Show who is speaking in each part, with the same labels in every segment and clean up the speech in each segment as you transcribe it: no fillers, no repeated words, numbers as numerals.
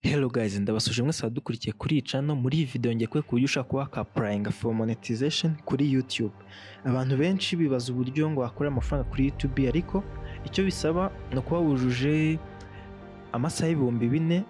Speaker 1: Hello guys, ndabasuje mwese abadukurikiye kuri iyi channel. Muri iyi video ngiye kwereka uburyo ushobora kuba waka-applyinga for monetization kuri YouTube. Abantu benshi bibaza uburyo ngo wakorera amafaranga kuri YouTube, ariko icyo bisaba ni ukuba wujuje amasaha 4000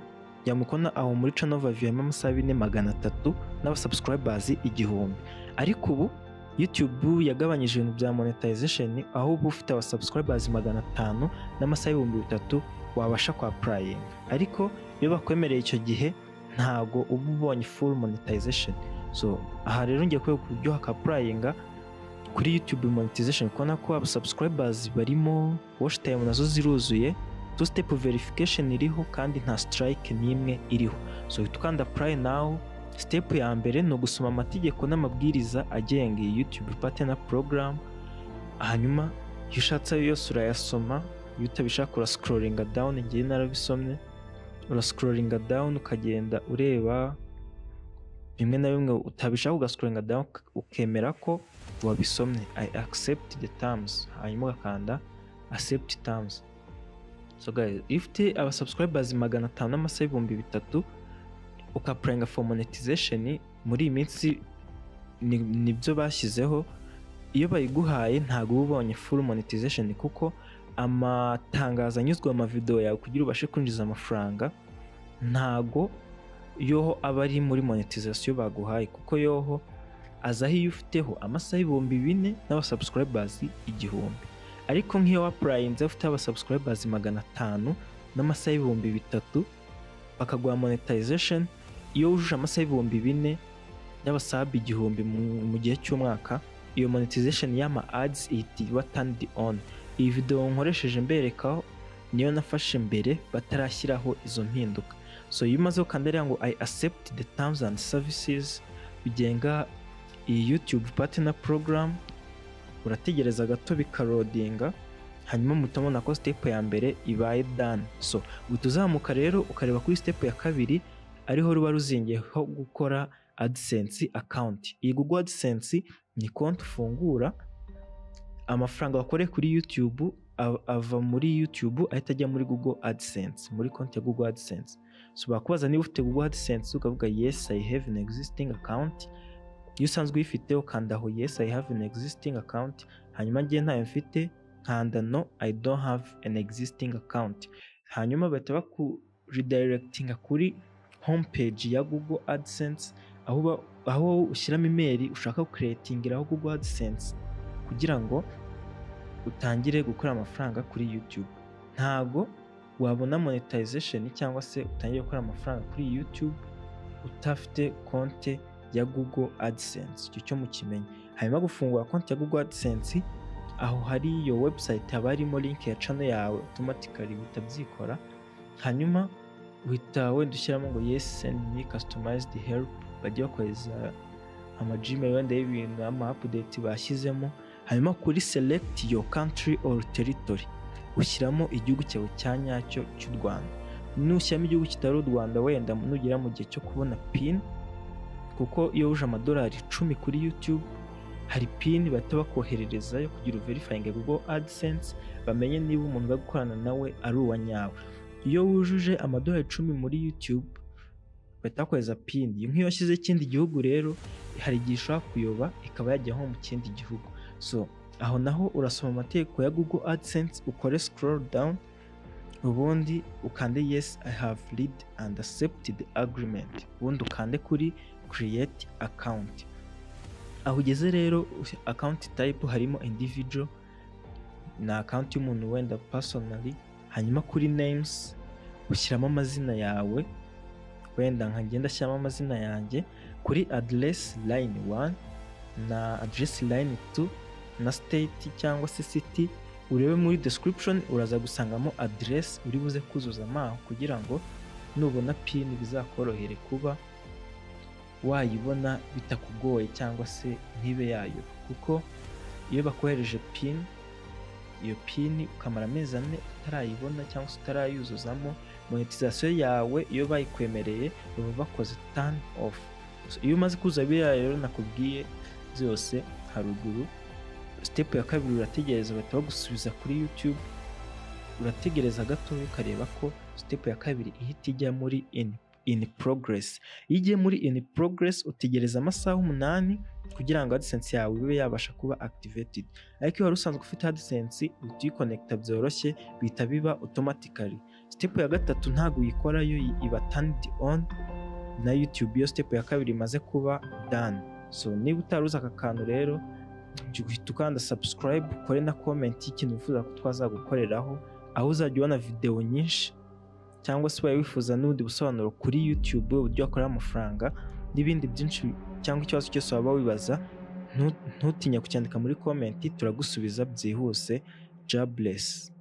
Speaker 1: ya mukona aho muri channel overview, harimo amasaha 4300 n'aba subscribers 1000. Ariko ubu YouTube yagabanyije ibintu bya monetization, aho uba ufite aba subscribers 500 n'amasaha 3000 wabasha kwa applyinga. Ariko iyo bakwemereye icyo gihe, ntago uba ubonye full monetization. So aha rero ngiye kwereka uburyo waka-applyinga kuri YouTube monetization, kubona ko aba subscribers barimo, watch time nazo ziruzuye, two step verification iriho, kandi nta strike n'imwe iriho. So uhita ukanda apply now. Step ya mbere ni ugusoma amategeko n'amabwiriza agenga iyi YouTube Partner Program. Hanyuma iyo ushatse ayo yose urayasoma, iyo utabishaka urascrollinga down. Ngiye narabisomye. Urascrollinga down ukagenda ureba bimwe na bimwe, utabishaka ugascrollinga down, ukemera ko wabisomye, "I accept the terms", hanyuma ugakanda accept terms. So guys, iyo ufite aba subscribers 500 n'amasaha 3000 uka-applyinga for monetization, muri iyi minsi nibyo bashyizeho, iyo bayiguhaye ntabwo uba ubonye full monetization, kuko amatangazo anyuzwa mu mavideo yawe kugira ubashe kwinjiza amafaranga ntago yoho aba ari muri monetization baguhaye, kuko yoho azaho iyo ufiteho amasaha 4000 n'aba subscribers 1000. Ariko nk'iyo wa-applyinze ufite aba subscribers 500 n'amasaha 3000 bakaguha monetization, iyo wujuje amasaha 4000 n'aba sub 1000 mu gihe cy'umwaka, iyo monetization y'ama ads ihita iba turned on. Iyi video nkoresheje mberekaho niyo nafashe mbere batarashyiraho izo mpinduka. So iyo umaze gukanda rero ngo "I accept the terms and services" bigenga iyi YouTube Partner Program, urategereza gato bikaloadinga, hanyuma muhita mubona ko step ya mbere ibaye done. So uhita uzamuka rero ukareba kuri step ya kabiri, ariho ruba ruzingiyeho gukora AdSense account. Iyi Google AdSense ni konti ufungura, amafaranga wakoreye kuri YouTube ava muri YouTube ahita ajya muri Google AdSense, muri konti ya Google AdSense. So bakubaza niba ufite Google AdSense, ukavuga "Yes, I have an existing account". Iyo usanzwe uyifite ukanda aho "Yes, I have an existing account". Hanyuma ngiye ntayo mfite, nkanda "No, I don't have an existing account". Hanyuma bahita baku redirectinga kuri homepage ya Google AdSense, aho ushyiramo email ushaka kucreatingiraho Google AdSense kugira ngo utangire gukora amafaranga kuri YouTube. Ntago wabona monetization cyangwa se utangire gukora amafaranga kuri YouTube utafite konti ya Google AdSense, icyo cyo mukimenye. Hanyuma gufungura konti ya Google AdSense, aho hari iyo website haba harimo link ya channel yawe, automatically bihita byikora. Hanyuma uhita wenda ushyiramo ngo "Yes, send me customized help", bajya bakohereza ama Gmail wenda y'ibintu, ama update bashyizemo. Hanyuma kuri select your country or territory ushyiramo igihugu cyawe cya nyacyo cy'u Rwanda. Nushyiramo igihugu kitari u Rwanda, wenda nugera mu gihe cyo kubona PIN, kuko iyo wuje amadolari 10 kuri YouTube hari PIN bahita bakoherereza yo kugira uverifyinge Google AdSense, bamenye niba umuntu bari gukorana nawe ari uwa nyawe. Iyo wujuje amadolari 10 muri YouTube bahita bakohereza PIN. Nk'iyo washyize ikindi gihugu rero, hari igihe ishobora kuyoba ikaba yajya nko mu kindi gihugu. So aho naho urasoma amategeko ya Google AdSense, ukore scroll down, ubundi ukande "Yes, I have read and accepted the agreement", ubundi ukande kuri create account. Aho ugeze rero, account type harimo individual, ni account y'umuntu wenda personally. Hanyuma kuri names ushyiramo amazina yawe, wenda nkagenda ashyiramo amazina yanjye. Kuri address line 1 na address line 2 na state cyangwa se city, urebe muri description uraza gusangamo address uri buze kuzuzamo aho, kugira ngo nubona PIN bizakorohere kuba wayibona bitakugoye cyangwa se ntibe yayo. Kuko iyo bakohereje PIN, iyo PIN ukamara amezi 4 utarayibona cyangwa se utarayuzuzamo, monetization yawe iyo bayikwemereye baba bakoze turn off. So, iyo umaze kuzuza biriya rero nakubwiye byose haruguru, step ya kabiri urategereza bahita bagusubiza kuri YouTube. Urategereza gato ukareba ko Step ya kabiri ihita ijya muri in progress. Iyo igiye muri in progress, utegereza amasaha 8 kugira ngo AdSense yawe ibe yabasha kuba activated. Ariko iyo wari usanzwe ufite AdSense, uhita uyikonekita byoroshye, bihita biba automatically. Step ya gatatu ntabwo uyikora, yo iba turned on na YouTube iyo step ya kabiri imaze kuba done. So niba utari uzi aka kantu rero, uhita ukanda subscribe, ukore na comment y'ikintu wifuza ko twazagukoreraho, aho uzajya ubona video nyinshi, cyangwa se ubaye wifuza n'ubundi busobanuro kuri YouTube, uburyo wakorera amafaranga n'ibindi byinshi, cyangwa ikibazo cyose waba wibaza, ntutinye kucyandika muri comment, turagusubiza byihuse. Jobless.